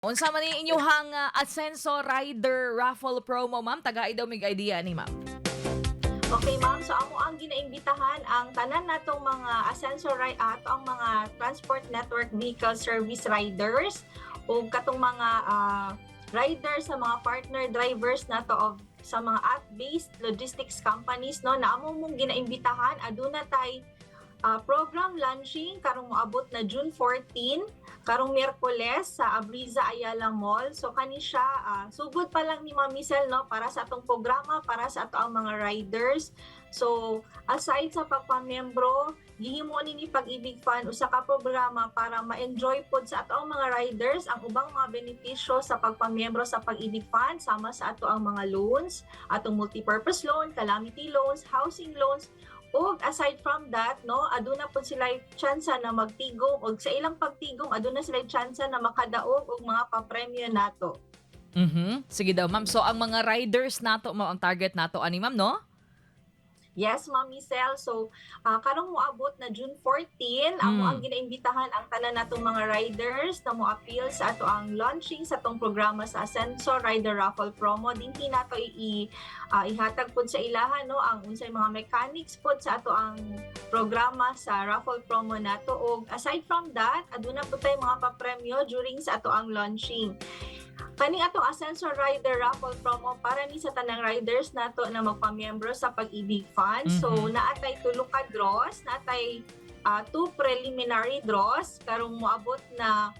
Unsa man ni inyuhang Asenso Rider Raffle promo, ma'am? Tagai daw mig idea ni ma'am. Okay, ma'am. So amo ang ginaimbitahan ang tanan natong mga Asenso ride ato ang mga Transport Network Vehicle Service riders ug katong mga riders sa mga partner drivers nato of sa mga app-based logistics companies, no, na amo mong ginaimbitahan. Aduna tay program launching karong moabot na June 14, karong Miyerkules, sa Abreeza Ayala Mall. So kani siya sugod pa lang ni Ma'am Michelle, no, para sa atong programa para sa ato ang mga riders. So aside sa pagpamiyembro, gihimo ni Pag-ibig Fund usa ka programa para ma-enjoy pod sa ato ang mga riders ang ubang mga benepisyo sa pagpamiyembro sa Pag-ibig Fund, sama sa ato ang mga loans, atong multipurpose loan, calamity loans, housing loans. Ug aside from that, no, aduna pud sila tsansa na magtigom ug sa ilang pagtigom aduna sila tsansa na makadaog og mga papremyo nato. Sige daw, ma'am. So ang mga riders nato, ma'am, ang target nato ani, ma'am, no? Yes, Ma'am Michelle. So, karong moabot na June 14, amo ang ginaimbitahan ang tanan natong mga riders na mo-appeal sa ato ang launching sa atong programa sa Asenso Rider Raffle Promo. Dinhi nato ihatag pud sa ilaha, no, ang unsay mga mechanics pud sa ato ang programa sa raffle promo nato. Ug aside from that, aduna pud tay mga papremyo during sa ato ang launching. Kaning atong Asenso Rider Raffle Promo, para ni sa tanang riders nato na magpamiyembro sa Pag-ibig Fund. So naatay tulo ka draws, naatay two preliminary draws karong moabot na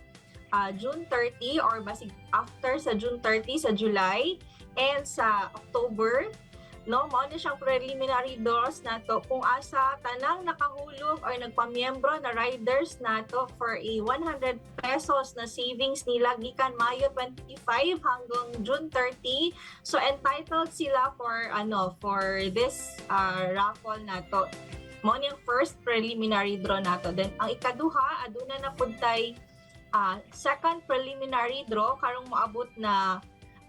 June 30 or basig after sa June 30 sa July and sa October, no? Mao ni siyang preliminary draws nato kung asa tanang nakahulog or nagpamiyembro na riders nato for a 100 pesos na savings nila gikan Mayo 25 hanggang June 30, so entitled sila for ano, for this raffle nato. Mao ni ang first preliminary draw nato. Then ang ikaduha, aduna na pud tay second preliminary draw karong moabot na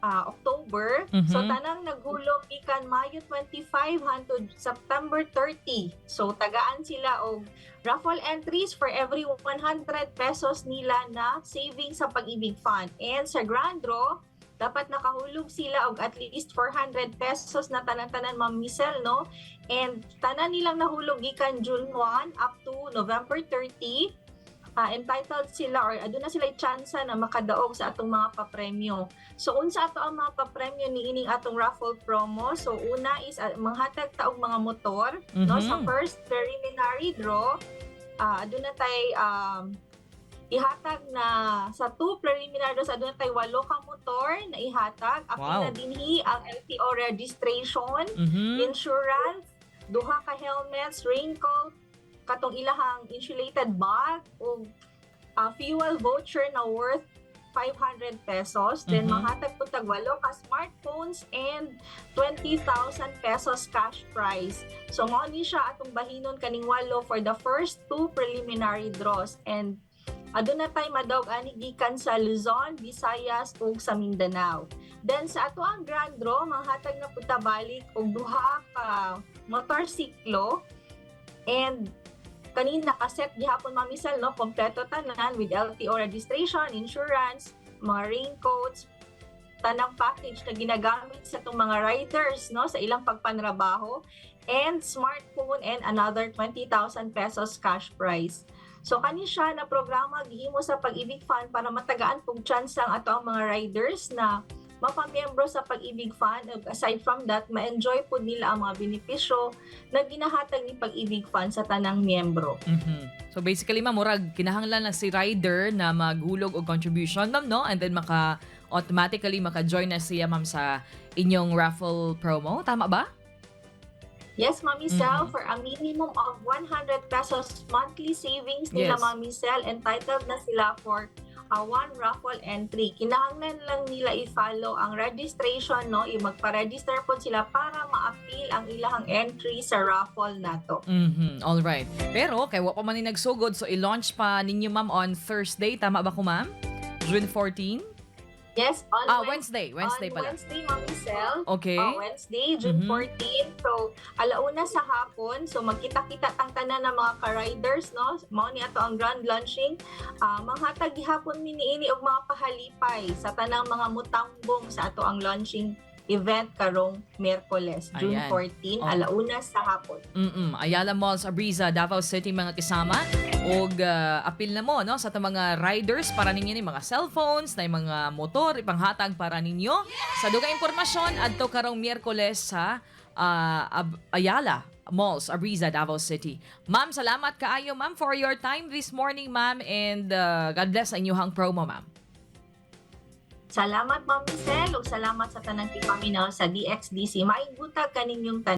October. So tanang naghulog gikan Mayo 25 hangtod September 30. So tagaan sila og raffle entries for every 100 pesos nila na saving sa Pag-ibig Fund. And sa grand draw, dapat nakahulog sila og at least 400 pesos na tanan-tanan, Ma'am Michelle, no? And tanan nilang nahulog gikan June 1 up to November 30, entitled sila or aduna sila tsansa na makadaog sa atong mga papremyo. So unsa ato ang mga papremyo niining atong raffle promo? So una is manghatag ta og mga motor, no, sa first preliminary draw. Aduna tay ihatag na sa two preliminary draws, aduna tay walo ka motor na ihatag. Apil na dinhi ang LTO registration, insurance, duha ka helmets, raincoat, katong ilahang insulated bag ug fuel voucher na worth 500 pesos. Then manghatag pud tag walo ka smartphones and 20,000 pesos cash prize. So mao ni siya atong bahinon kaning walo for the first two preliminary draws, and aduna tay madaog ani gikan sa Luzon, Visayas ug sa Mindanao. Then sa ato ang grand draw, manghatag na pud ta balik og duha ka motorsiklo and kanina nakaset gihapon, Ma'am Michelle, no, kompleto tanan with LTO registration, insurance, mga raincoats, tanang package na ginagamit sa itong mga riders, no, sa ilang pagpanrabaho, and smartphone and another 20,000 pesos cash prize. So kani siya na programa gihimo sa Pag-ibig Fund para matagaan pug chance ang ato ang mga riders na mapamiyembro sa Pag-ibig Fund. Ug aside from that, ma-enjoy pud nila ang mga benepisyo na ginahatag ni Pag-ibig Fund sa tanang miyembro. So basically, ma'am, murag kinahanglan na si rider na maghulog og contribution, ma'am, no? And then maka automatically maka-join na siya, ma'am, sa inyong raffle promo. Tama ba? Yes, Ma'am Michelle, for a minimum of 100 pesos monthly savings nila, Ma'am Michelle, entitled na sila for one raffle entry. Kinahanglan lang nila i-follow ang registration, no? I magpa-register po sila para ma-appeal ang ilahang entry sa raffle nato. All right. Pero kay wa pa man ni nagsugod, so i-launch pa ninyo, ma'am, on Thursday, tama ba ko, ma'am? June 14? Yes, on Ah, Wednesday, Wednesday on pala. Wednesday, Ma'am Isel. Okay. Oh, Wednesday, June 14. So, alauna sa hapon. So, magkita-kita tang tanan ng mga ka-riders, no? Mao ni ato ang grand launching. Manghatag gihapon mi niini og mga pahalipay sa tanang mga mutambong sa ato ang launching event karong Miyerkules, June Ayan. 14, Oh. alauna sa hapon. Ayala Mall sa Abreeza, Davao City, mga kasama. Og apil na mo, no, sa atong mga riders para ninyo ni mga cellphones, na yung mga motor ipanghatag para ninyo. Sa dugang impormasyon adto karong Miyerkules sa Ayala Malls, Abreeza, Davao City. Ma'am, salamat kaayo, ma'am, for your time this morning, ma'am, and God bless sa inyong promo, ma'am. Salamat, Ma'am Michelle, ug salamat sa tanang tipaminaw sa DXDC. Maayong buntag kaninyong tanan.